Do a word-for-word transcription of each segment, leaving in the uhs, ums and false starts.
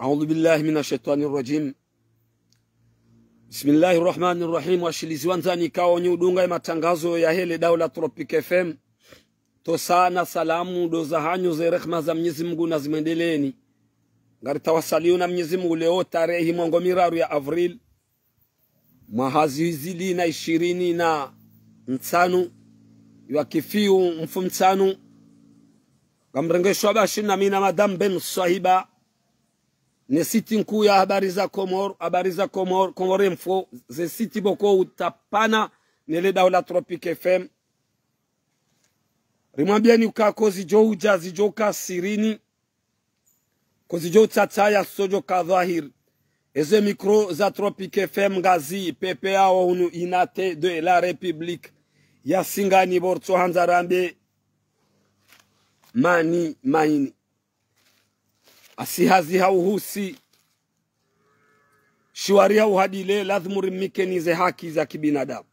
أعوذ بالله من الشيطان الرجيم. بسم الله الرحمن الرحيم. Washilizi wandzani, kaonyi udunga ye matangazo yahe le daula Tropic F M. Tosa na salamu ndo zahanyu, ze rehma za Mnyezi Mungu nazimwendeleeni. Ngaritawasaliyo na Mnyezi Mungu leo tarehi mengo miraru ya avril, mwaha zihwi zili na ishirini na ntsanu, yo wakifiyu mfumontsanu. Ngamrengeshwa bashi na mi na Madame Ben Swahiba, ne site nkuu ya habari za Komor, habari za Komor, Comores Info, ze site boko utsapana ne le daula Tropic F M. Rimwambieni uka ko zidjo udja zidjo ka sirini, ko zidjo utsatsa ya sodjo ka dhwahiri. Eze mikro za Tropic F M ngazi pepeao hunu Unité de la République ya Singani, bo ritso handza rambe mani maini. Asi hazi ha uhusi shiwari ya uhadile, lazimu rimikeni ze haki za kibinadamu.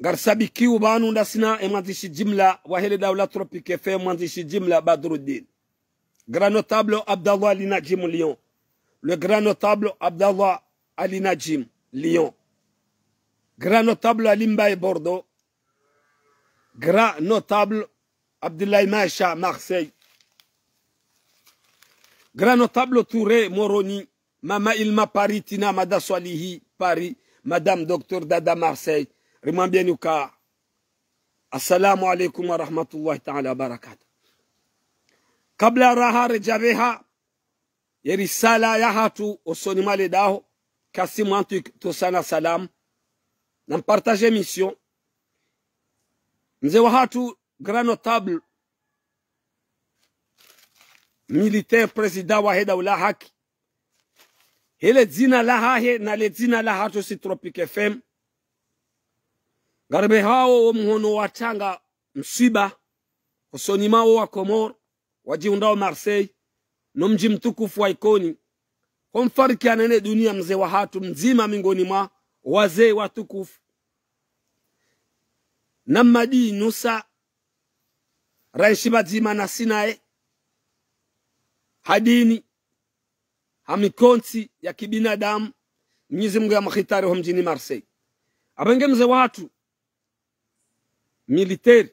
Ngarisabikiyo pvanu ndasi na e mwandzishi jimla wahe le daula Tropic F M, mwandzishi jimla Badruddin. Grand notable Abdallah Ali Najim Lyon. Le grand notable Abdallah Ali Najim Lyon. Grand notable Ali Mbaye Bordeaux. Grand notable Abdoulaye Maisha Marseille. Grand notable Touré Moroni. Mama Ilma Paris, Tina Mada Swalihi Paris, Madame Docteur Dada Marseille. Rimwambieni uka assalamu alaikum wa rahmatullahi ta'ala wa barakatuh. Kabla raha redja pveha ye risala yahatru osoni mwa le daho, kasi mwantru tosana salamu, na mpartage émission. Mze wahatru, grand notable, militaire, président wahe daula haki, he le dzina lahahe na le dzina lahatru si Tropic F M, ngaripvehao wo muhono wa tanga mswiba osoni mwawo wa Komor, wadjihundrao Marseille, no mdji mtukufu wa Ikoni, ho mfarikiana ne dunia mze wahatru mdzima mingoni mwa wazee watukufu. Na Mmadi Nusa, raenshi pvadzima nasi naye, ha dini, ha mikontsi ya kibinadamu, Mnyezi Mungu ya mkhitari ho mdjini Marseille. Apvenge mze wahatru, militaire,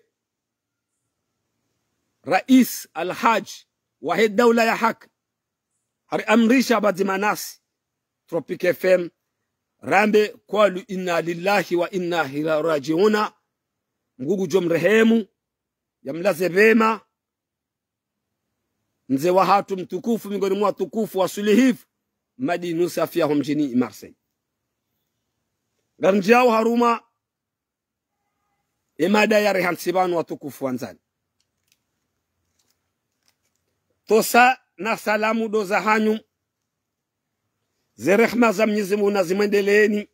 Rais Alhadji wahe daula ya haki, hari amrisha pvadzima nasi, Tropic F M, rambe قالوا إنا لله وإنا إليه راجعون. Mngu ngudjo mrehemu, ya mlaze pvema, mze wahatru mtukufu, mingoni mwa watukufu wasulihifu, Mmadi Nusa afiya ho mdjini Marseille. Ngarindjiao harumwa e mada ya rihantsi pvanu, watukufu wandzani. Tosa na salamu ndo zahanyu, ze rehma za Mnyezi Mungu nazimwendeleeni.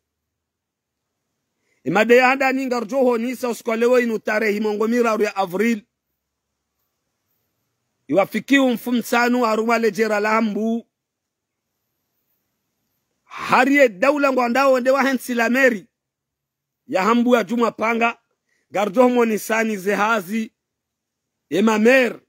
E mada ya handani ngarudjo honesa usiku wa leo inu tarehi mengo miraru ya avril, iwafikiyo mfumontsanu harumwa le jera la Hambu. Hari ye daula ngwandao wende wahentsi la mairie ya Hambu ya Djumwapanga, ngarudjo humonesani ze hazi ye ma maire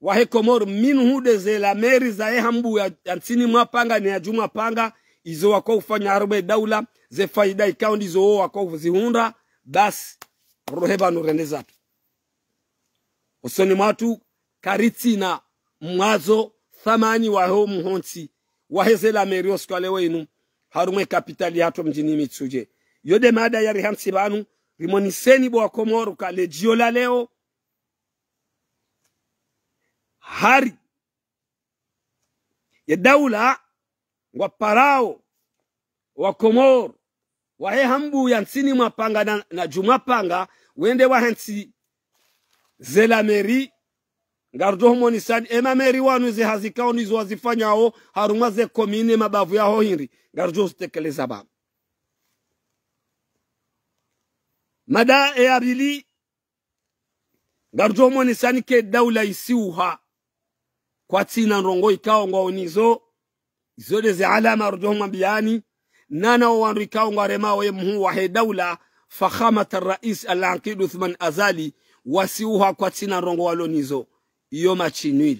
wahe Komori, minhu nde ze la mairie zahe Hambu ya, ya ntsini mwa panga ne ya Djumwapanga, izo wako ufanya harumwa ye daula, ze faida ikao ndizo wo wako uzihundra, basi, rohe pvanu rende zatru. Osoni mwatru, karitsina mwazo thamani waho muhontsi wahe ze la mairie usiku wa leo inu, harumwa ye kapitali yahatru mdjini Mitsudje. Yo nde mada ya rihantsi pvanu, rimoneseni bo wa Komori uka le djio la leo, hari ye daula ngwaparao wa Komori wahe Hambu ya ntsini mwa panga na, na Djumwapanga, wende wahentsi ze la mairie, ngarudjo humonesani e ma maire wanu ze hazi ikao ndizo wazifanyao harumwa ze komine mabavu yaho hindri, ngarudjo uzitekeleza pvanu. Mada e ya pvili, ngarudjo humonesani ke daula isiuha kwatsina ndrongoo ikao ngwao nizo, izo nde ze alama rudjo humwambiani, nana wo wandru ikao ngwaremao ye muhuu wahe daula, Fakhamat Rais Al-Aqid Uthman Azali, wasiuha kwatsina ndrongoo walo nizo. iyo match nul.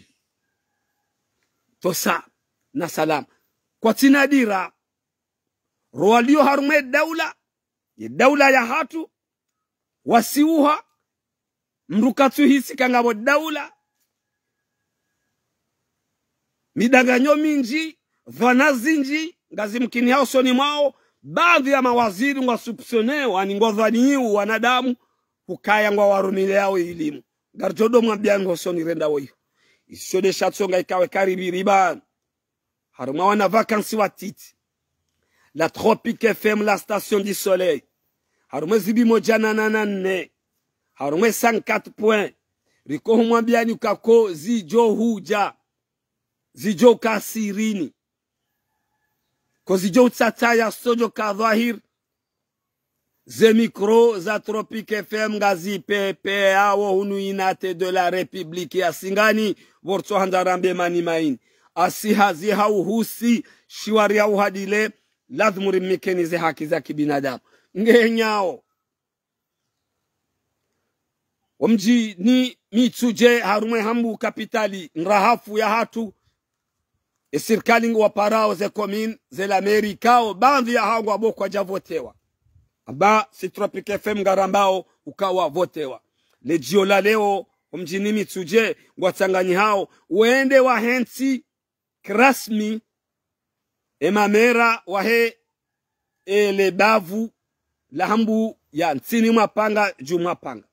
Tosa na salama. Kwatsina dira, ro walio harumwa ye daula, ye daula yahatru, wasiuha, mndru katsuhisi ka ngapvo daula, midanganyo mindji, dhwana zindji, ngazimkini hao usoni mwawo, baadhwi ya mawaziri ngwa soupçonneo, ani ngwadhwaniwo wanadamu, hukaya ngwawarumiliyao ilimu. Ngaridjo ndo mwambiyani hosoni renda woyo. Isho nde shatsonga ikawe karibiriba. Harumwa wana vacances watiti. La Tropic F M, la station du soleil. Harumwa zipvimo djana na nane. Harumwa cent quatre points. Riko humwambiyani uka ko zidjo hudja. Zidjo ka sirini. Ko zidjo utsatsaya sodjo ka dhwahir. Ze micro za Tropic F M ngazipepeao hunu Unité de la République ya Singani, pvo ritso handza rambe mani maini. Asi hazi ha uhusi, shiwari ya uhadile, lazimu rimnikeni ze haki za kibinadamu. Ngenyao. Omdjini Mitsudje harumwa ye Hambu kapitali nrahafu yahatru, e sirikali ngwaparao ze commune, ze la mairie ikao, baadhwi yahao ngwapvo kwadja votewa. Amba si Tropic F M ngarambao uka wavotewa. Le djio la leo, omdjini Mitsudje, ngwatsanganyihao, wende wahentsi kirasmi, e mamera wahe, e le bavu la Hambu ya ntsini mwa panga, dju mwa panga.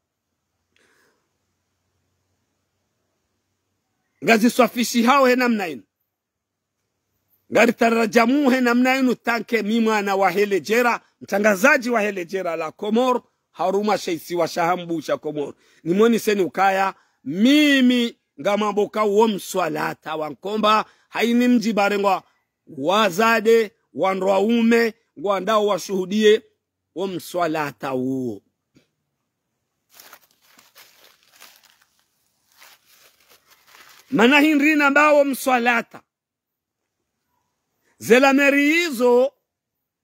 Ngaziswafishihao he namna inu. Ngaritararajamu he namna inu tanke mi mwana wahe le djera, mtrangazadji wahe le djera la Komori, harumwa she isiwa sha Hambu sha Komori. Nimoniseni ukaya, mimi ngamwambo uka wo mswalata wa nkomba, haini mdji barengwa wazade, wandru waume, ngwandao washuhudiye wo mswalata uwo. Mana hindri nambao wo mswalata. Ze la mairie izo,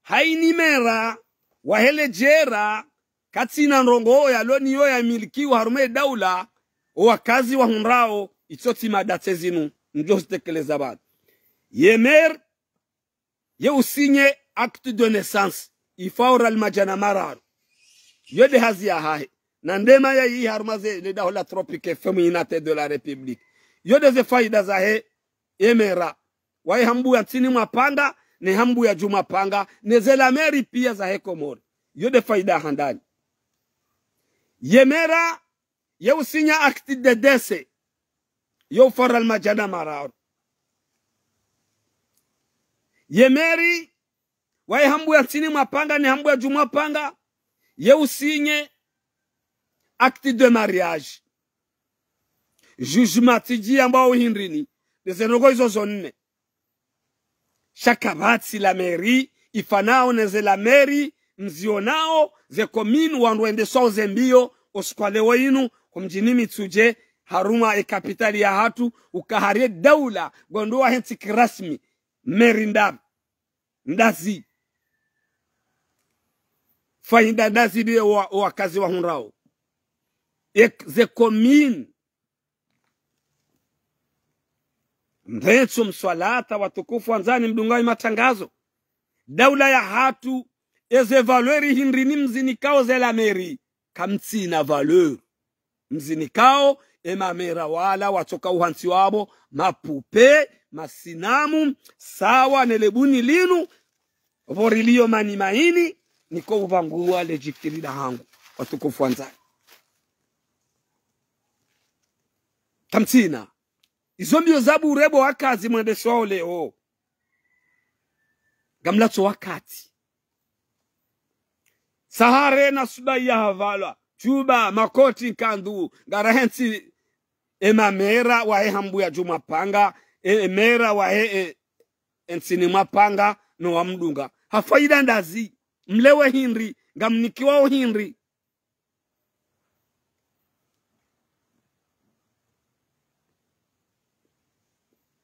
haini mera wahe le djera, katsina ndrongoo yalo nayo yamilikiwa harumwa ye daula, o wakazi wahundrao, itso tsi mada tse zinu, ndjo zitekeleza pvanu. Ye maire, ye usinye acte de naissance, ifao riali madjana mararu. Yo nde hazi yahahe. Na ndema yayi harumwa ze, le daho la Tropic F M Unité de la République. Yo nde ze faida zahe, e mera wahe Hambu ya ntsini mwa panga, ne Hambu ya dju mwa panga, ne ze la mairie pia zahe Komori. Yo nde faida handani. Ye mera, ye usinya acte de décès. Yo ufao riali madjana mararu. Ye mairie, wahe Hambu ya ntsini mwa panga, ne Hambu ya dju mwa panga, ye usinye acte de mariage. Jugement tsidji yambao hindrini, nde ze ndrongoo izo zo nne. Sha kapvatsi la mairie ifanao ne ze la mairie mzionao, ze commune wandru wendesao ze mbio, o usiku wa leo inu, ho mdjini Mitsudje, harumwa e kapitali yahatru, uka hari ye daula, ngwandao wahentsi kirasmi, mairie ndapvi. Ndazi. Faida ndazi nde wa, wakazi wahundrao. Ek-, ze commune. Mrentso mswalata watukufu wandzani mdungao e matrangazo. Daula yahatru, eze valeur hindrini mzinikao ze la mairie. Kamtsina valeur. Mzinikao, e mamera wala watsoka uhantsi wapvo, mapupe, masinamu, sawa ne le buni linu, pvo rilio mani maini, niko upvanguwa le djikiri la hangu, watukufu wandzani. Kamtsina. Izo mbio za bure bo wakazi mwendesao leo. Ngamlatso wakati. Sahare na suba ya havalwa, djuba, makoti, nkandu, ngarahentsi e mamera wahe Hambu ya dju mwa panga, e, e mera wahe, e, e ntsini mwa panga, no wamdunga. Ha faida ndazi, mlewe hindri, ngamnikiwao hindri.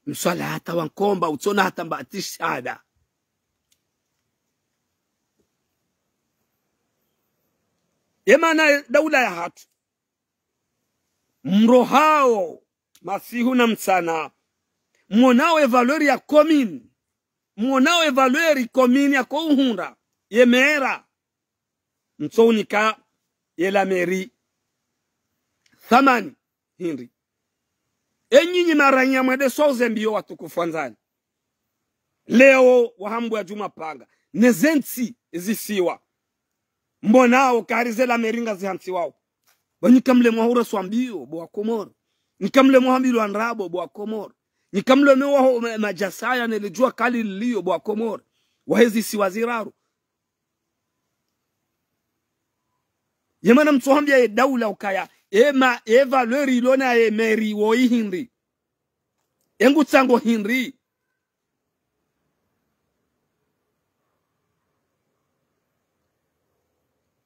Mswalata wa nkomba utsona hata mba tishada. Ye mana daula yahatru. Mrohao. masihu na mtsana. Mwonao ye valeur ya commune. Mwonao ye valeur commune yako uhundra. Ye mera. Mtsounika ye la mairie thamani hindri. Enyinyi maranya mwende swauze mbiyo watukufu wandzani. Leo wahambu ya Djumwa Panga. Ne zentsi zisiwa. Mbonao kari ze la mairie ngazihantsiwao. Ba nyi kamlemwa hura swambiyo, bo wa Komori. Nyi kamlemwa hambilwa ndrabo, bo wa Komori. Nyi kamlemwa ho ma-, majasaya ne le djuwa kali liliyo, bo wa Komori. Wahe zisiwa ziraru. Ye mana mtsohambia ye daula ukaya, e ma, e valeur ilona ye mairie wo ihindri. E ngutsango hindri.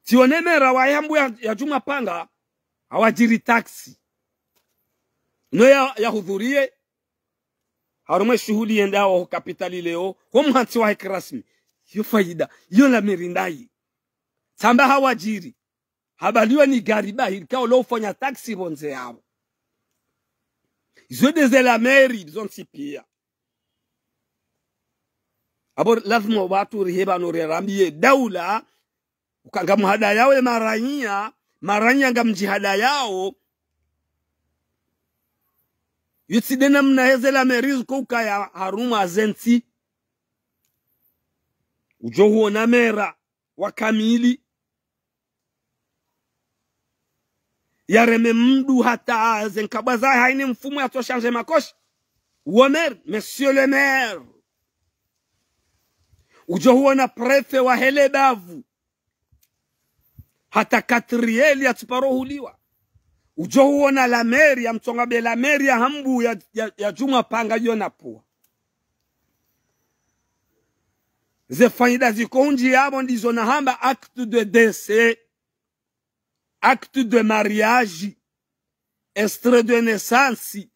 Tsione mera wa yambu ya, ya Djumwa Panga, hawadjiri taxi. No ya, ya hudhurie, harumwa shuhuli yendao ho kapitali leo, ho mhantsi wahe kirasmi. Yo faida, yo la mairie ndayi. Tsamba hawadjiri. Habaliwa ni gari bahi, likao lo ufanya taxi pvondze yapvo. Izo nde ze la mairie, zontsi pia. Apvo lazima wandru riheba no rirambiye daula, uka ngamhadayao ye maranya, maranya ngamdjihadayao. Yutsi nde namna heze la mairie zuko ukaya harumwa zentsi. Udjo huona mera wa kamili. Yareme mndru hata ze nkabwa za haine mfumo yatso shanje makoshi. Wo maire, monsieur le maire. Udjo huona préfet wa hele bavu. Hata katrieli yatsuparo huliwa. Udjo huona la mairie, ya mtsonga be la mairie ya hambu ya, ya, ya Djumwa Panga yona pua. Ze faida ziko hundji yapvo ndizo nahamba acte de décès, acte de mariage, extrait de naissance.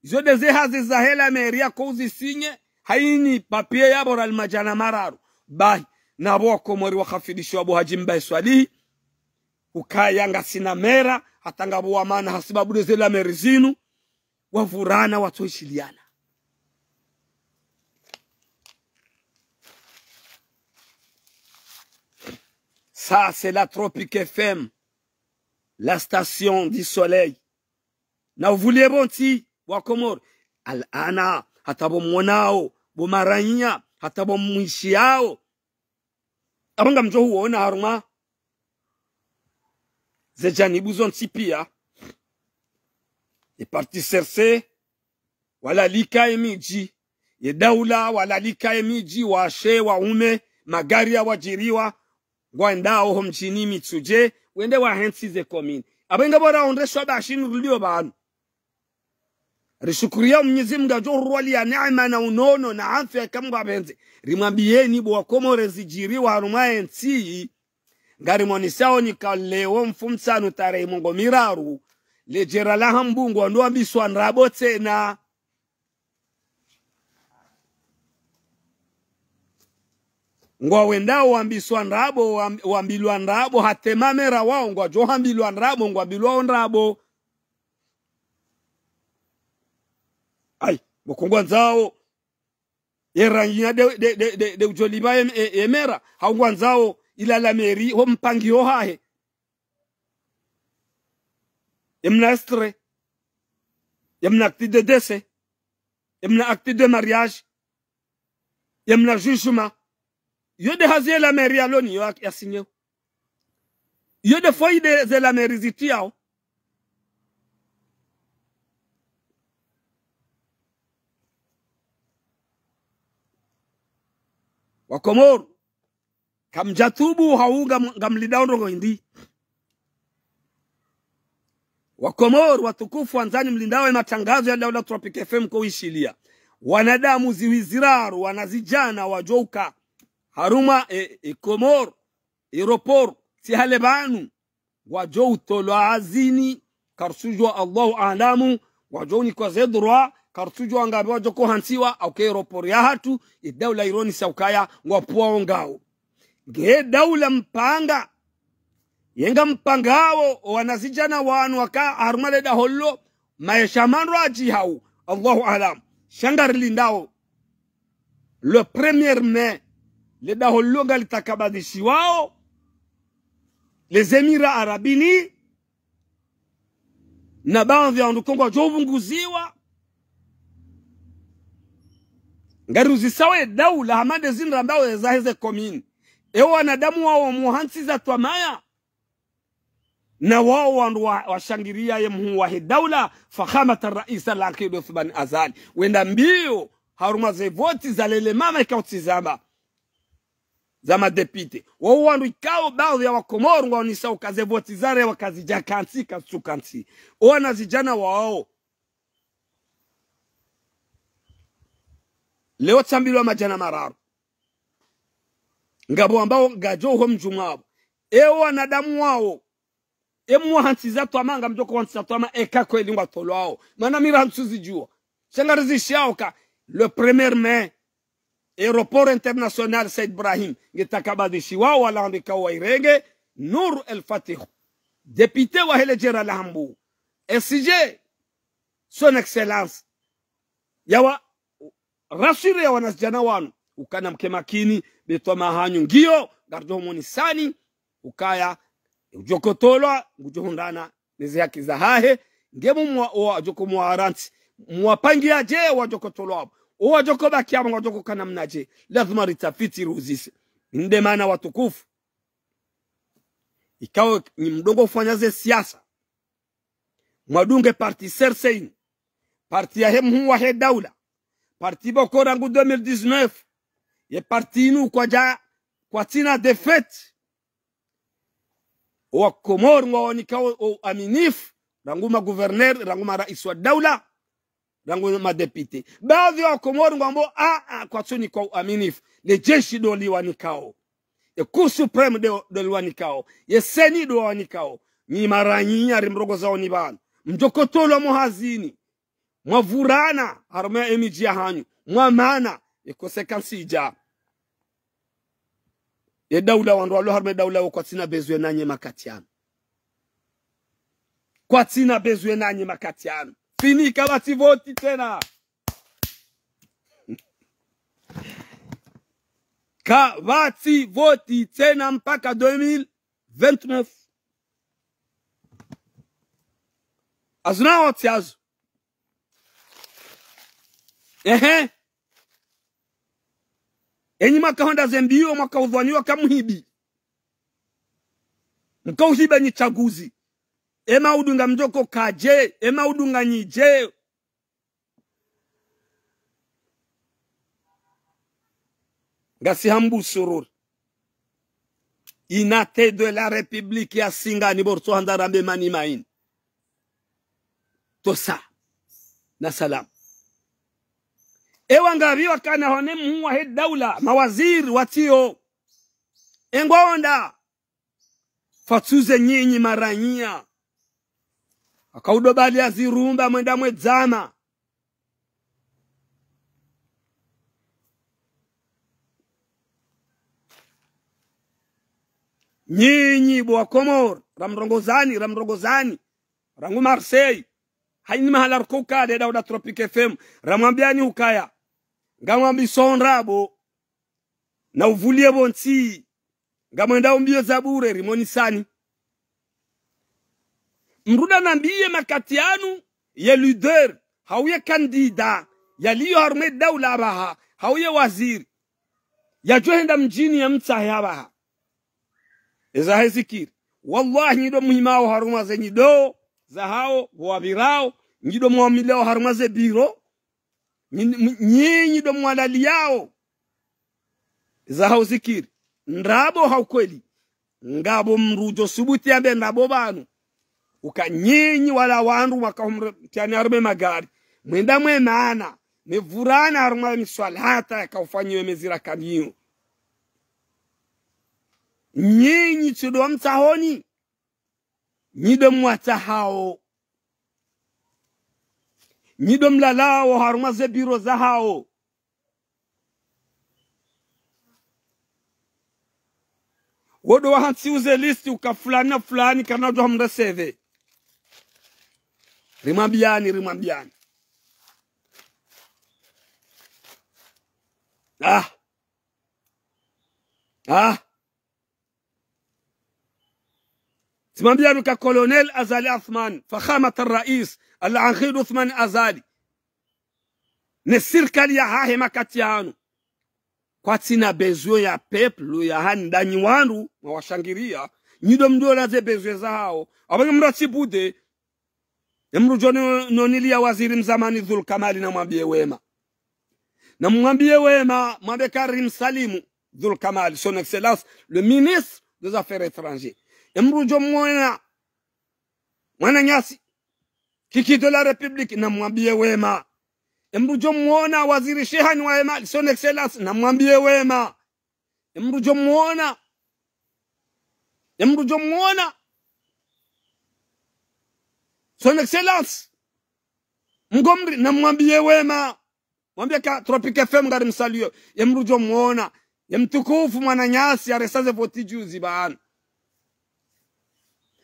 Izo nde ze hazi zahe la mairie yako uzisinye, haini papier yapvo rali madjana mararu. Bahi, napvo wa Komori wakafidishiwa bo Hadji Mbae Swalihi, ukaya ngasina mera, hata ngapvo wa mana hasibabu nde ze la mairie zinu, wavurana watsoishiliana. Ça, c'est la Tropic F M, la station du soleil. Na uvulie pvontsi, bo wa Komori. Al-ana, hata pvo mwonao, bo maranya, hata pvo mwishiyao. Apvo ngamdjo huona harumwa ze janibu zontsi pia. Ye parti C R C, walalika ye midji. Ye daula, walalika ye midji, washe, waume, magari yawadjiriwa, ngwendao ho mdjini Mitsudje, wende wahentsi ze commune. Apvo ngapvo raondreshwa bashi nirulio pvanu. Rishukuriya Mwenyezi Mungu adjo hurwalia neema na unono na afya eka Mungu apvendze. Rimwambiyeni bo wa Komori zidjiriwa harumwa yentsi. Ngarimoneshao ni ka leo mfumtsanu tarehi mengo miraru, le jera la Hambu ngwandro wambiswa ndrabo tsena. Ngwawendao wambiswa ndrabo, wam-, wambilwa ndrabo, hata ye mamera wao ngwadjo hambilwa ndrabo, ngwambilwao ndrabo. Ayi, moko ngwandzao ye rangi ya de, de, de, de, de udjo lipva ye, ye, ye mera, hau ngwandzao ila la mairie ho mpangiho hahe. Yemna extrait, yemna acte de décès, yemna acte de mariage, yemna jugement. Yo nde hazi ye la mairie yalo ni yo ya, ya signé. Yo nde faida ze la mairie zitiyao. Wa Komori, kamdjatubu hau ngam-, ngamlindao ndrongo hindri. Wa Komori watukufu wandzani, mlindao ye matangazo ya Daula Tropic F M ko wishiliya. Wanadamu ziwi ziraru, wanazidjana wadjouka harumwa e, e Komori, aéroport, tsi hale pvanu, ngwadjo utolwa hazini, kartsudjuwa, Allahu aalamu, ngwadjo unikwa ze droit, kartsudjuwa ngapvi wadjo ko hantsiwa, au ke aéroport yahatru, ye daula ironesa ukaya ngwapvuwa wo ngawo. Nge daula mpanga, ye ngampangao, o wanazidjana wanu waka harumwa le daho lilo, maesha mandru adji hau, Allahu aalam. Sha ngarilindao le premier mai, le daho lilo ngalitakabadhishiwao les Émirats Arabes Unis, na baadhwi ya wandru ko ngwadjo pvunguziwa. Ngariuzisao ye daula hama nde zinu rambao eza heze commune. E wanadamu wao mwa hantsi za twamaya. Na wao wandru wa, washangiria ye mhuu wahe daula, fakhamat ar-rais al-aqid Othman Azali. Wenda mbio, harumwa ze voti za lele mama ikao tsi zamba za madepite. Wao wandru ikao baadhwi ya Wakomori ngwaonesao uka ze voti zare wakazidja kantsi, kantsu kantsi. O wanazidjana wao. Leo tsambilwa madjana mararu. Ngapvo ambao ngadjo ho mdjumwa apvo. E wanadamu wao. E mwa hantsi za twama ngamdjo ko hantsi za twama eka kweli ngwatolwao. Mana mi ra ntsu zidjuwa. Sha ngarizishiao ka le premier mai, aéroport international Said Ibrahim, ngitakabadhishiwao wala andika wairenge, Nour El Fath. Député wahe le djera la Hambu. S G, Son Excellence. Yawa rassurer ya wanazidjana wanu. Ukana mke makini, be twama hanyu ngiyo, ngaridjo humonisani, ukaya, udjo kotolwa, ngudjo hundrana, neze haki zahahe, nge mumwa, o wadjo ko mwa rantsi, mwapangia dje wadjo kotolwa apvo, o wadjo ko baki apvo, ngwadjo ko kana mna dje, lazima ritafiti riuzise. Nde mana watukufu. Ikao nyi mdongo ufanya ze siasa. Mwadunge parti serse inu. Parti yahe mhuu wahe daula. Parti boko rangu deux mille dix-neuf. Ye parti inu kwadja kwatsina défaite. Wakomori ngwawanikao o uaminifu. Rangu ma gouverneur, rangu ma rais wa daula. Rangu madepite. Baadhwi ya Wakomori ngwambao, a, a, kwatsunikwa uaminifu. Le jeshi ndo liwanikao. E Cour suprême ndo, ndo liwanikao. Ye C E N I ndo wawanikao. Nyi maranyinya rimrongozao ni pvanu. Mdjo kotolwa mwa hazini. Mwavurana, harumwa emidji yahanyu. Mwamana, e conséquence idja. E daula wandru walo harumwa e daula wo kwatsina besoin nanyi makati yanu. Kwatsina besoin nanyi makati yanu. Fini, kapvatsi voti tsena. Kapvatsi voti tsena mpaka deux mille vingt-neuf. Azuna voti azo. Ehe. Enyi mwakahonda ze mbio, mwakaudhwaniwa ka muhibi. Mkauhiba nyi tsaguzi. Ema udunga mdjo ko kadje, ema udunga nyi dje. Ngasi Hambu Sururu. Inate de la République ya Singani, bo ritso handza rambe mani maini. Tosa. Na salam. Ewa ngapvi wakana hone mhuu wahe daula, mawaziri watsiyo. Engwaonda. Fatsuze nyinyi maranyinya. Akaudo bali ya zirumba mwenda mwedzama. Nyinyi bo Wakomori, ramrongozani, ramrongozani. Rangu Marseille. Haini mahala rukokade dauda Tropic F M. Ramwambiani ukaya. Ngamwambiso ndrabo. Na uvulie pvontsi. Ngamwendao mbio za bure rimonisani. Mdru nda nambiye makati yanu ye leader, hau ye candidat, yaliyo harumwa e daula apvaha, hau ye waziri. Yadjo henda mdjini yamtsahe apvaha. Eza hezikiri. Wallahi nyi ndo muhimao harumwa ze nyido, zahao, wapvirao, nyi ndo mwamilao harumwa ze biro, Nyi-, nyi-, nyinyi ndo mwalaliyao. Za hau zikiri. Ndrabo hau kweli. Ngapvo mdru udjo subuti yambe ndrabo pvanu. Uka nyinyi wala wandru mwakahumre, tiani harumwa magari. Mwenda mwemana. Mevurana harumwa miswalata yakaufanyiwe mezira kaniyo. Nyinyi tsi ndo wamtsahoni. Nyi ndo mwatsahao. Nyi ndo mlalao harumwa ze biro zahao. Wo ndo wahantsi uze liste uka fulani na fulani kana udjo hamrecevoir. Rimwambiyani, rimwambiyani. Ah. Ah. Tsimwambiyani ka Colonel Azali Assoumani, Fakhamat al-Rais, Al-Akhid Assoumani Azali, ne sirikali yahahe makati yanu, kwatsina besoin ya peuple, yaani ndanyi wandru mwawashangiriya, nyi ndo mdjo ona ze besoin zahawo. Apvo nyi mdru atsibude, ye mdru djo no-, noniliya waziri mzamani Dhul Kamali, namwambiye wema. Namwambiye wema, mwambe ka rimsalimu Dhul Kamali, son excellence, le ministre des Affaires étrangères. Ye mdru djo mwona mwananyasi, Kiki de la République, namwambiye wema. Ye mdru djo mwona waziri Shehani wa yemali, son excellence, namwambiye wema. Ye mdru djo mwona, ye mdru djo mwona, son excellence Mgomri, namwambiye wema. Mwambiye ka Tropic F M ngarimsaliyo. Ye mdru djo mwona, ye mtukufu mwananyasi yaresa ze voti juzi pvanu,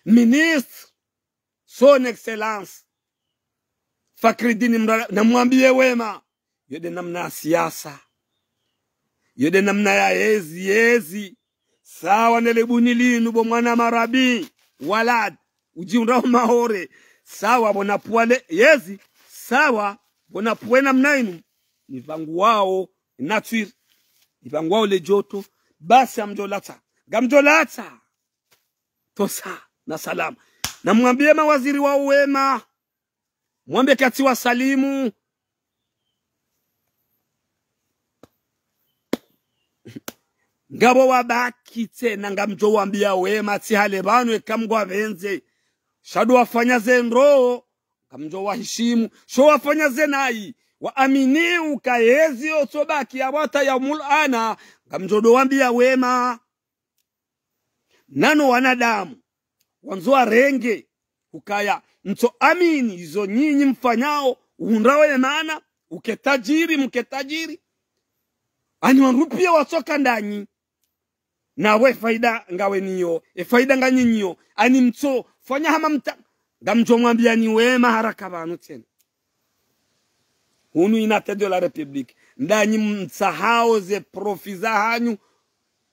ministre, son excellence Fakridine Mrala, namwambiye wema. Yo nde namna ya siasa. Yo nde namna ya yezi, yezi. Sawa ne le buni linu bo mwana marabi, Walad, udjihundrao Maore. Sawa bo napvwale, yezi. Sawa bo napvwe namna inu. Nipvanguwao nature. Nipvanguwao le joto. Basi ngamdjo latsa. Ngamdjo latsa. Tosa na salama. Namwambiye mawaziri wa wema. Mwambe ka tsiwasalimu. Ngapvo wabaki tsena, ngamdjo wambiya wema, tsi hale pvanu eka mngwapvendze. Sha ndo wafanya ze ndro, ngamdjo wahishimu. Sho wafanya ze nayi, waamini uka yezi yotsobaki ya wata ya mulana, ngamdjo ndo wambiya wema. Nano wanadamu, wandzo warenge, ukaya, mtso amini izo nyinyi mfanyao, uhundrao ye mana, uke tajiri, mke tajiri. Ani wandru piya watsoka ndanyi. Nawe faida ngawe niyo, e faida nga nyinyi yo. Ani mtso fanya hama mta, ngamdjo mwambiyani wema haraka pvanu tsena. Hunu inate de la République. Ndanyi mtsahao ze profit zahanyu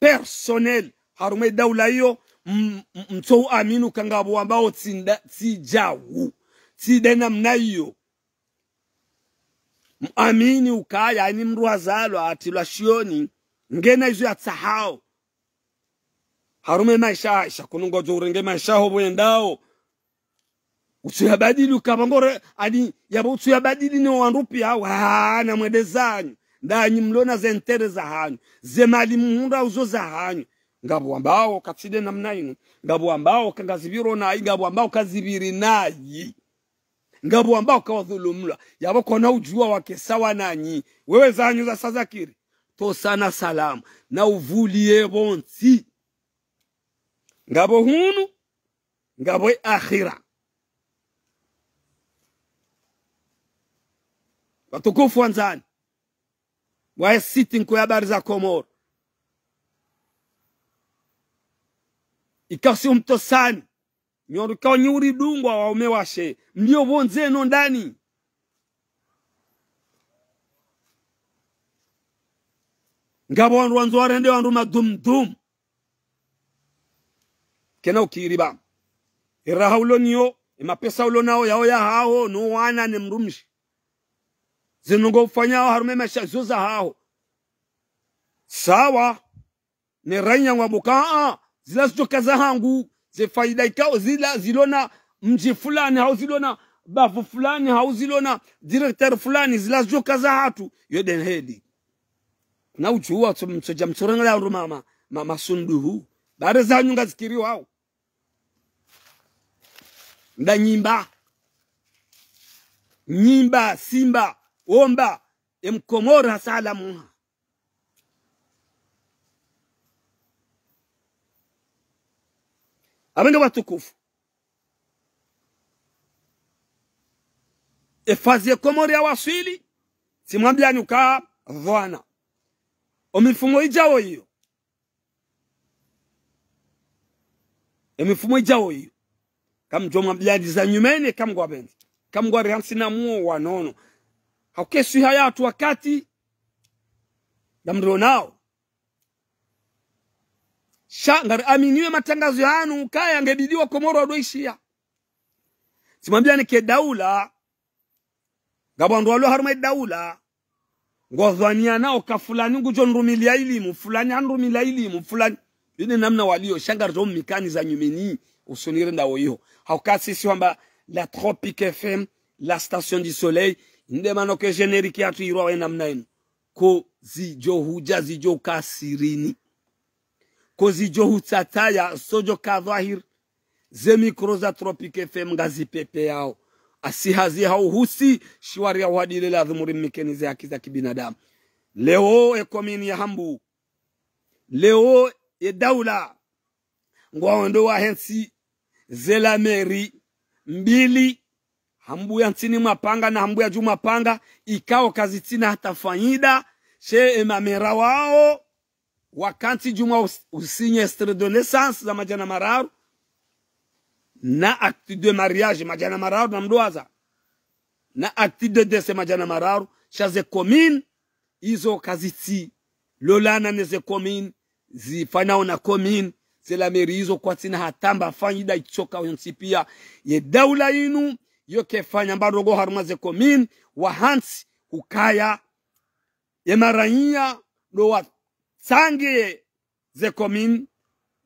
personnel harumwa e daula iyo, m-, m-, mtso uamini uka ngapvo wambao tsi nda-, tsi djau, tsi nde namna iyo. Muamini ukaya ani mndru hazalwa hatrilwa shioni, ngena izo yatsahao harumwa e maesha, sha kunu ngodjo urenge maesha ho pvwendao. Utsu yabadili ukapvo ngore, ani yapvo utsu yabadili ne wandru piya, wana mwende zanyu. Ndanyi mlona ze intérêt zahanyu. Ze mali muhundra uzo zahanyu. Ngapvo wambao katsi nde namna inu. Ngapvo wambao ka ngazipviro nayi. Ngapvo wambao kazipviri nayi. Ngapvo wambao kawadhulumulwa. Yapvo kona udjuwa wake sawa nanyi. Wewe zanyu zasa zakiri. Tosa na salama. Na uvuliye pvontsi. Ngapvo hunu, ngapvo akhira. Watukufu wandzani, waye site nkuu ya Habari za Komori. Ikao si umtosani, nyi ndo ikao nyi uridungwa waume washe, mlio pvondze no ndani. Ngapvo wandru wandzo warende wandru madumdum. Kena ukiri ba. E raha ulo niyo, e mapesa ulo nao, yao yahaho, no wana ne mdrumshe. Ze ndrongoo ufanyao harumwa e maesha zo zahaho. Sawa, ne raiya ngwambo ka, a, zila zidjoka zahangu, ze faida ikao, zila zilona mdji fulani, hau zilona bavu fulani, hau zilona directeur fulani, zila zidjoka zahatru, yo nde heli. Na udjuwa tso-, mtsodja mtsorenga la ndo mama, ma-, masunduhu. Bare zanyu ngazikiriwao. Nda nyimba. Nyimba, simba, omba, e mkomori hasala muha. Apvenge watukufu. E fazi ye Komori yawaswili, tsimwambiyani uka pvwana. O mifumo idjao iyo. E mifumo idjao iyo. Kamdjo mwambiyani za nyumeni, kamngwapvendze. kamngwari hantsi na muo wa nono. Hauka e swiha yahatru wakati ngamrionao. Sha ngariaminio ye matrangazo yanu ukaya ngebidi wa Komoro wadjoishiya. Tsimwambiani ke daula, ngapvo wandru walio harumwa e daula, ngwadhwanianao ka fulani ngudjo nrumiliya ilimu, fulani hanrumiliya ilimu, fulani. Ine namna walio, sha ngaridjo mikani za nyumeni, usoni rendawo iho. Hauka sisi hwamba la Tropic F M, la station du soleil, nde mana ke générique yahatru irwa ye namna inu. Ko zidjo hudja zidjo ka sirini. Ko zidjo hutsataya, zo djo ka dhwahir. Ze micro za Tropic F M ngazipepeyao. Asi hazi hauhusi, shiwari ya wadile lazimu rimikeni ze haki za kibinadamu. Leo e komini ya Hambu. Leo e daula. Ngwaondo wahentsi ze la mairie mbili. Hambu ya ntsini mwa panga na Hambu ya dju mwa panga. Ikao kazitsina hata fayida. She e mamera wao. Wakantsi djumwa us-, usigne extrait de naissance za madjana mararu. Na acte de mariage madjana mararu na mdwaza. Na acte de décès madjana mararu. Sha ze commune, izo kazitsi lolana ne ze commune, zifanao na commune, ze la mairie izo kwatsina hata mba fayida itsoka yontsi piya. Ye daula inu, yo kefanya mba ndrongo harumwa ze commune, wahantsi, ukaya, ye maranya ndo watsange ze commune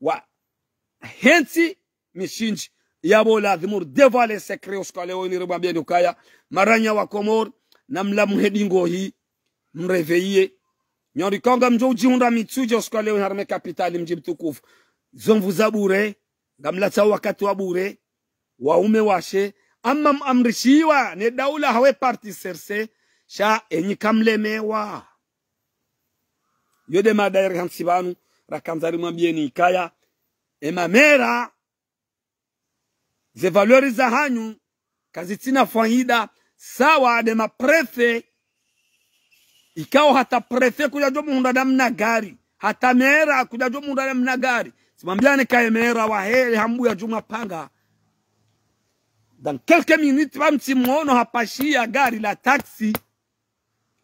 wahentsi mishindzi. Yapvo lazimu ridévoiler secret usiku wa leo ini rimwambieni ukaya maranya wa Komori na mlamuhe dingohi mréveiller. Nyori konga mdjo udjihundra Mitsudje usiku wa leo ini harumwa e capitale mdji mtukufu. Zo nvu za bure, ngamlatsao wakati wa bure, waume washe, amma mwamrishiwa ne daula hawe parti serse, sha enyi kamlemewa. Yo nde mada iri hantsi pvanu, rakandza rimwambieni ikaya, e mamera, ze valeur za hanyu, kazitsina fayida, sawa nde ma préfet, ikao hata préfet kudjadjo muhundra na mna gari. Hata mera kudjadjo muhundra na mna gari. Tsimwambiani kaye mera wahe Hambu ya dju mwa panga. Dans quelques minutes, pvamtsi mwono hapashiya gari la taxi.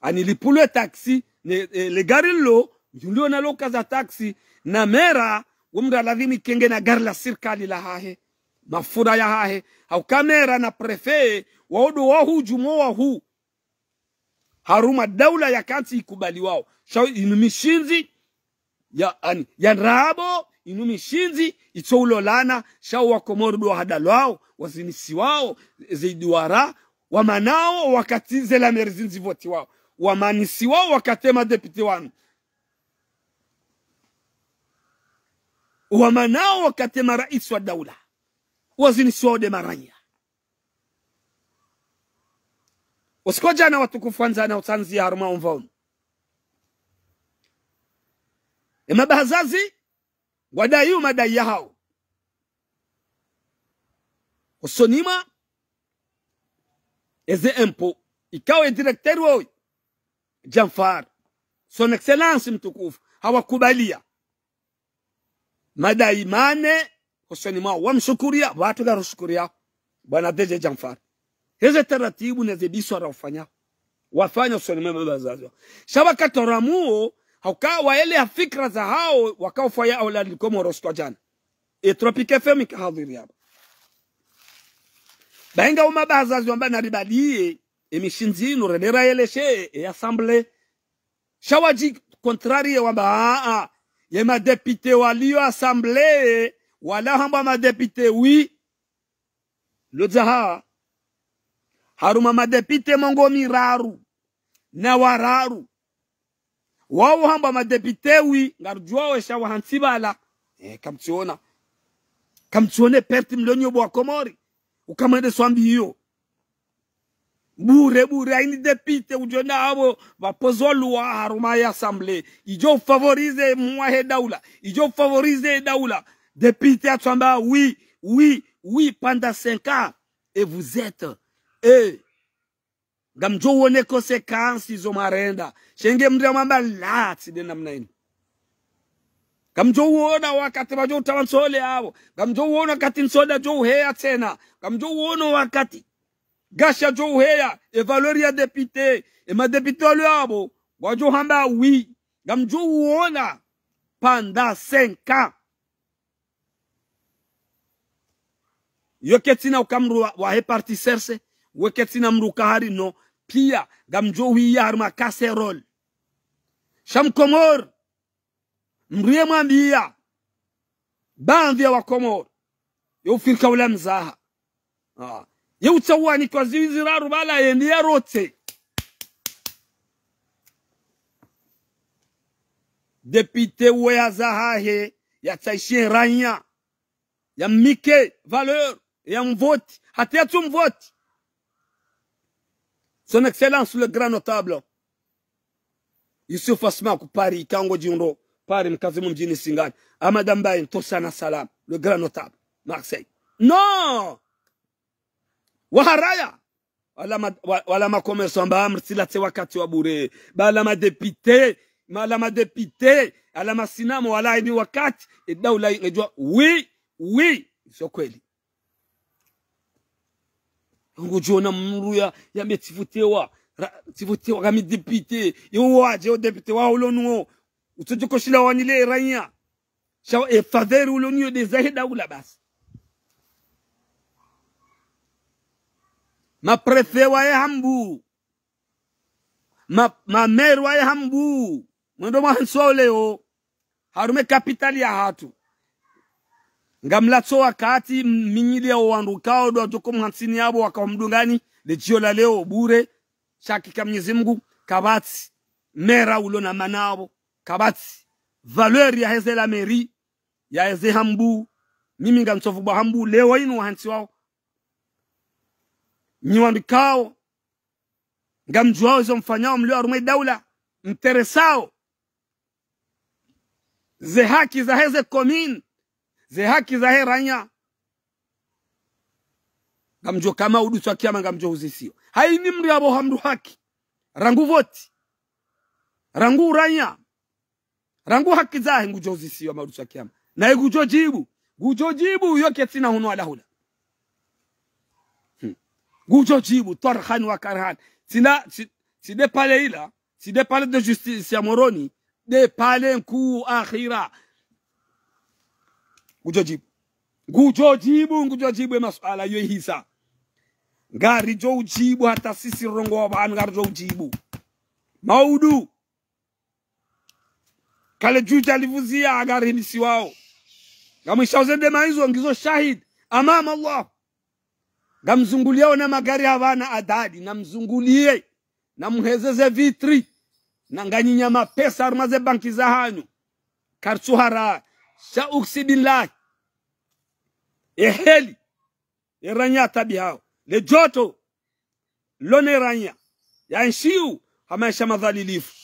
Ani lipvulwe taxi, ne, e, le gari lo, mdjulio na loka za taxi, na mera, wo mndru lazimu ikenge na gari la sirikali la hahe. Mafura ya hahe. Hauka mera na préfet, wao ndo wahujumu wahu. Harumwa daula ya kantsi ikubaliwao. Sha inu mishindzi, ya, ani, ya ndrabo, inu mishindzi, itso ulolana, sha wa Komori ndo wahadalwao, wazinisiwao, ze iduara, wamanao wakati ze la mairie zindzi votiwao, wamanisiwao wakati ma député wanu. Wamanao wakati ma raisi wa daula, wazinisiwao nde maranya. Usiku wa djana watukufu wandzani utsandzia harumwa omva unu. E mabahazazi, ngwadai o madai yahao. Usoni mwa eze impôt, ikao e directeur woyi, Djanfar, son excellence mtukufu, hawakubalia madai mane, usoni mwao, wamshukuria, watu ngarushukuria, bwana D J Djanfar. Heze taratibu neze biswara ufanya. Wafanya usoni mwa mabahazazi. Sha wakatoramuo, hauka waeleya fikira zahao, wakaufanya aulali Komoro usiku wa djana. E Tropic F M ikahadhiri hapvo. Bainga o mabahazazi wamba naribaliye, e mishindzi inu, rende rayeleshe, e assemblée. Sha wadji contrarier wamba, a, a, ye ma député walio assemblée, wala hambwa ma député oui. Lodzaha, harumwa ma député mengo miraru, na wararu. Wao hambwa ma député oui, ngarudjuao esha wahantsi pvala. Eh, kamtsiona. Kamtsione perte mlonyo bo wa Komori. Ukamwende swambi iyo. Bure, bure, aini député udjo na apvo, pvapozwa loi harumwa ye assemblée. Idjo favoriser mwahe daula. Idjo favoriser daula. Député atswamba, oui, oui, oui, pendant cinq ans. Et vous êtes, eh, ngamdjo uone conséquences zo mwarenda. Shenge mndru amwamba la, tsi nde namna inu. Ngamdjo uona wakati wadjo utawa ntsole apvo. Ngamdjo uona wakati ntsoda djo uheya tsena. Ngamdjo uona wakati. Ngasha djo uheya, e valeur ya député, e ma député walo yapvo, wadjo hamba oui, ngamdjo uona, pendant cinq ans. Yo ketsina uka mdru wa, wahe parti C R C, we ketsina mdru uka hari no, piya, ngamdjo uhiya harumwa casserole. Sha Mkomori, mdru ye mwambiya, baadhwi ya Wakomori, ye ufikiri ka ula mzaha. Ah. Ye utsawani kwa ziwi ziraru bala yende ya rote. Député uwo ya zahahe, ya tsaishiye ranya, ya mnike valeur, ya mvoti, hata ya tsu mvoti. Son Excellence le grand notable Youssouf Asma ku Paris, kango djindro, Paris, mkazi mu mdjini Singani. Ahamada Mbaye, ntsosa na salam, le grand notable, Marseille. Non! Waharaya. Wala ma, wa, wala ma commerçant mba mritsila tsi wakati wa bure. Bala ma député, ma, wala ma député, wala ma sinamo, wala ini wakati, e daula ingedjuwa, oui, oui, sho kweli. Ngudjo ona mdru ya, yambe tsivotewa, ra, tsivotewa kami député. Yo wadje o député wa ulo nuwo. Utsodjo koshila wanile ranya. Sha e faveur ulo niyo nde zahe daula basi. Ma préfet waye hambu. Ma, ma maire waye hambu. Mwendo mwa hantsi wa uleo. Harumwa e capitale yahatru. Ngamlatso wakati minyili ya wandru kao ndo wadjo ko mhantsini yapvo waka mdungani, le djio la leo bure, sha hakika Mnyezi Mngu, kapvatsi maire ulo na mana yapvo, kapvatsi valeur yaheze la mairie, yaheze hambu, mimi ngamtsovu bwa hambu, leo inu wahantsi wao. Nyi wandru kao, ngamdjuwao izo mfanyao mlio harumwa e daula, mtresao ze haki zaheze commune, ze haki zahe ranya. Ngamdjo kama udu tswa kiyama ngamdjo uzisiwa. Haini mdru yapvoha mdru haki. Rangu voti. Rangu uranya. Rangu haki zahe ngudjo uzisiwa maudu tswa kiyama. Naye ngudjo djibu. Ngudjo djibu yo ketsina hunu wala hula. Hmm. Ngudjo djibu, tarhan wa karhan. Tsina, tsi, tsi nde pale ila, tsi nde palais de justice ya Moroni, nde pale nkuu akhira. Ngudjo djibu. Ngudjo djibu, ngudjo djibu e masuala yo ihisa. Ngaridjo udjibu hata sisi rongowa pvanu ngaridjo udjibu. Maudu. Kale djudja livuziya ngari himisiwao. Ngamwishao ze ndema izo ngizo shahidi. Amama Allah. Ngamzunguliao na magari ya pvana adadi. Namzungulie. Namuheze ze vitres. Na nganyinya mapesa harumwa ze banki zahanyu. Kartsu hara. Sha uksimu billahi. Eheli. Eranya tabihao. Le djoto. Lone ranya. Ya nshiu. Ha maesha madhalilifu.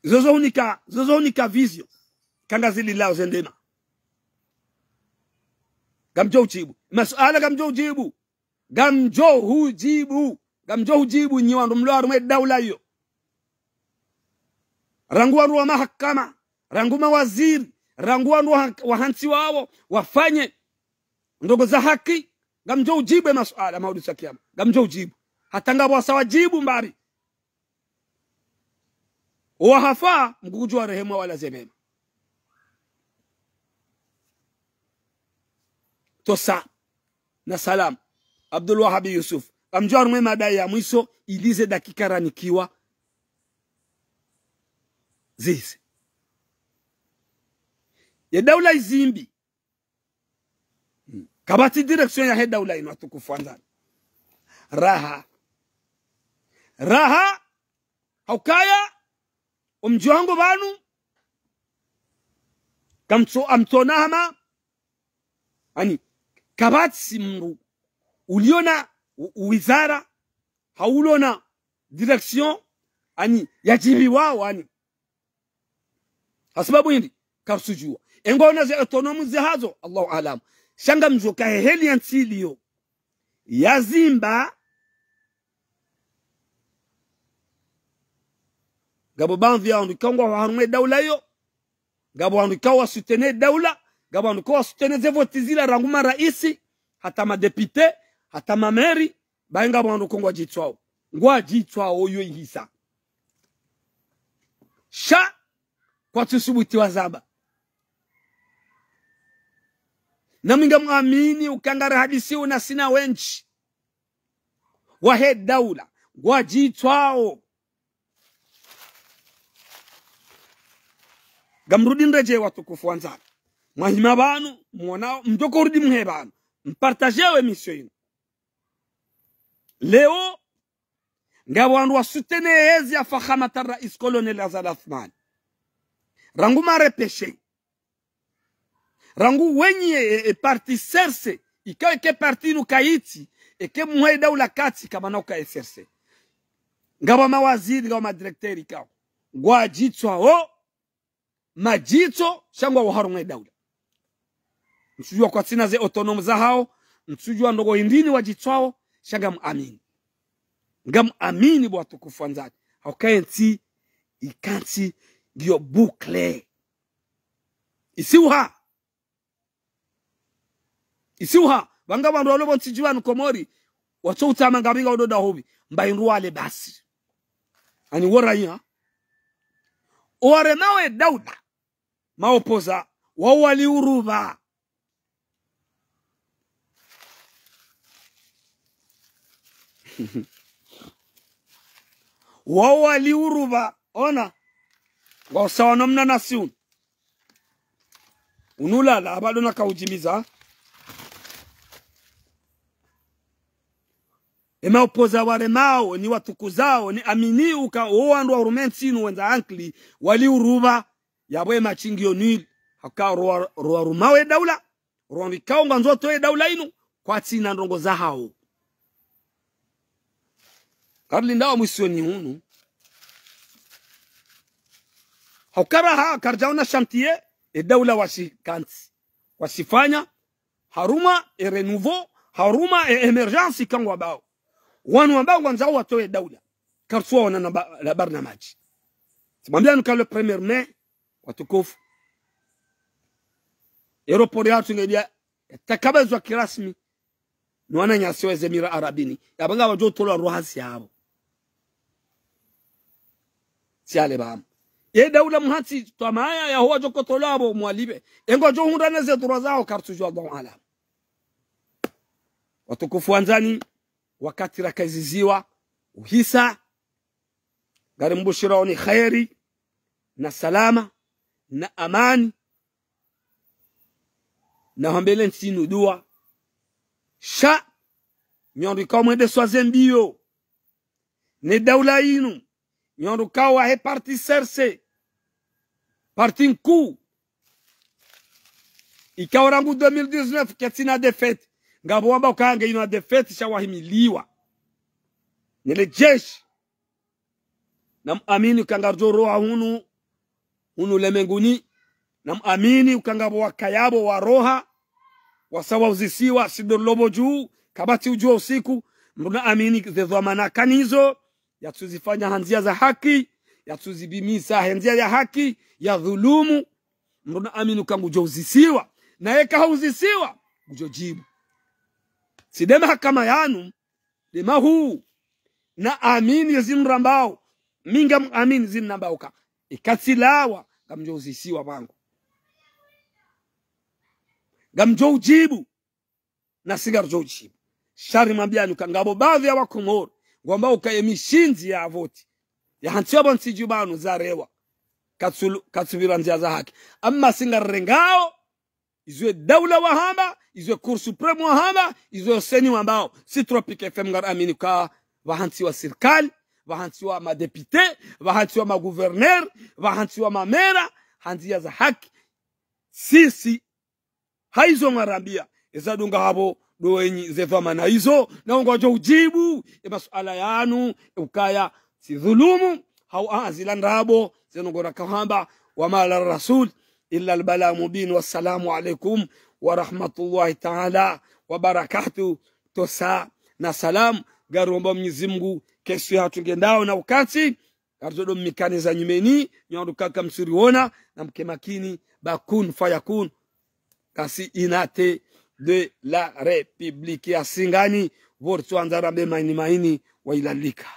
Zozo hunika, zozo hunika vision. Kanga zililao ze ndema. Ngamdjo udjibu. Masuala ngamdjo udjibu. Ngamdjo hudjibu. Ngamdjo hudjibu nyi wandru mlio harumwa e daula iyo. Rangu wandru wa mahakama. Rangu mawaziri. Rangu wandru wa, wahantsi wao. Wafanye ndrongo za haki. Ngamdjo udjibu e masuala maudu tswa kiyama. Ngamdjo udjibu. Hata ngapvo wasa wadjibu mbari. Owahafa, Mngu ngudjo warehemu walaze mema. Ntsosa. Na salam. Abdul Wahab Yusuf. Ngamdjo harumwa e mada ya mwiso, ili ze dakika ranikiwa. Zize. Ye daula izimbi. Kapvatsi direction yahe daula inu watukufu wandzani. Raha. Raha. Haukaya. Omdji wangu pvanu. Kamtso, amtsona hama. Ani. Kapvatsi mdru. Uliona. U, uwizara. Haulona. Direction. Ani. Yadjibiwao ani. Hasababu hindri, karitsudjuwa. Engwaona ze autonomes zahazo, Allahu aalam. Sha ngamdjo ka heheli ya ntsi iliyo. Yazimba, ngapvo baadhwi ya wandru ikao ngwao harumwa e daula iyo, ngapvo wandru ikao wa soutenir daula, ngapvo wandru ikao wa soutenir ze voti zila rangu maraisi, hata ma députés, Hata mameri, bahi ngapvo wandru ko ngwadjitswao. Ngwadjitswao yo ihisa. Sha, kwatsusubuti wazamba. Na mi ngamwamini uka ngarihadisiyo na sina wendji wahe daula, ngwadjitswao. Ngamrudi nredjeye watukufu wandzani. Mwahima pvanu, mwonao, mdjo ko urudi mhe pvanu. Mpartagewo emission inu. Leo, ngapvo wandru wasoutenir yezi ya Fakhamat Rais Colonel Azali Assoumani. Rangu marepeshe. Rangu wenyi e, e, e parti C R C, ikao eke parti inu kayitsi, eke mwe daula katsi, kamana uka C R C. Ngapvo mawaziri, ngapvo madirecteur ikao. Ngwadjitswao, madjitso, sha ngwao harumwa e daula. Ntsudjuwa kwatsina ze autonomes zahao, ntsudjuwa ndrongo hindrini wadjitswao, sha ngamwamini. Ngamwamini bo watukufu wandzani. Hauka entsi, ikantsi, ngiyo bouclée. Isiuha. Isiuha. Pvanga pvandru walo pvo ntsi djuu pvanu Komori. Watso utama ngapvi ngwao ndo dahupvi. Mba hindru wale basi. Ani wo raiya. Owaremao e daula. Maopposants. Wao wali urupva. Wao wali urupva, ona. Ngwao sawa no mnanasi unu. Unu ulala, apvalo nakaudjimiza. Ema opposants waremao, ni watukuzao, ni amini uka, o wandru wa hurumwa entsi inu wendza ankili, wali urupva, yapvo e match ngiyo nul, hauka rowa, rowa rumao e daula, rowa rikao ngwandzo towa e daula inu, kwatsina ndrongo zahao. Karlindao mwisioni hunu. Hauka raha, karidjaona chantier, e daula washikantsi. Washifanya, harumwa e renouveau, harumwa e émergence ikao ngwambao. Wanu wambao ngwandzao watowe daula. Kartsuwaona na ba-, la barnamaji. Tsimwambiani uka le premier mai, watukufu. Aéroport yahatru ngedjo takabazwa kirasmi. No wananyasi wa ze Émirats Arabes Unis. Yapvo ngwadjo tolwa roha si yapvo. Si ale pvanu. Ye daula mhatsi, twamaya ya huwa djo ko tolwa pvo mwalipve. Engwadjo hundra ne ze droits zaho kartsudjuwa Allahu aalam. Watukufu wandzani, wakati rakaziziwa, uhisa, ngari mbushirao ni kheri, na salama, na amani, na hambele ntsi inu dua. Sha, nyi wandru ikao mwendesao ze mbiyo ne daula inu, nyi wandru ikao wahe parti C R C, parti nkuu, ikao rangu deux mille dix-neuf kaitsina défaite, ngapvo wambao uka nge ina défaite sha wahimiliwa ne le jeshi. Namwamini uka ngaridjo roha hunu, hunu lemenguni. Namwamini uka ngapvo wakaya pvo waroha, wasawa uzisiwa, si ndo lopvo djuu, kapvatsi udjua usiku. Mdru naamini ze dhwamana kanazo, yatsuzifanya ha ndzia za haki, yatsuzipvimisa he ndzia ya haki, ya dhulumu. Mdru naamini uka ngudjo uzisiwa, na yeka hauzisiwa, ngudjo djibu. Si nde mahakama yanu, nde mahuu, naamini yezi mrambao, mi ngamwamini zi mnambao uka, ika tsilawa, ngamdjo uzisiwa pvangu. Ngamdjo udjibu, na si ngaridjo udjibu. Sha ri mwambiani uka ngapvo baadhwi ya Wakomori, ngwambao uka ye mishindzi ya voti, yahantsiwa pvo ntsi djuu pvanu zarewa, katsu-, katsupvira ndzia za haki. Amma si ngarirengao, izo ye daula wahamba, izo ye Cour suprême wahamba, izo ye CENI wambao. Si Tropic F M ngariamini uka pvahantsiwa sirikali, pvahantsiwa madéputés, pvahantsiwa magouverneurs, pvahantsiwa mamera, ha ndzia za haki. Sisi, haizo ngarambia, eza dunga hapvo, ndo wenyi ze dhwamana izo, na ngwadjo udjibu, e masuala yanu, e ukaya, si dhulumu, hau a, zila ndrabo, zeno ngora kahamba, وما على الرسول إلا البلاغ المبين. والسلام عليكم ورحمة الله تعالى وبركاته. Tosa na salam, ngaromba Mwenyezi Mungu, kesho yahatru ngendao na ukati, ngaridjo ndo mikane za nyumeni, nyi wandru kaka msuriona, na mke makini, ba kun fayakun. Kasi inate de la République ya Singani, Pvo ritsuandza rambe maini maini, wailalika.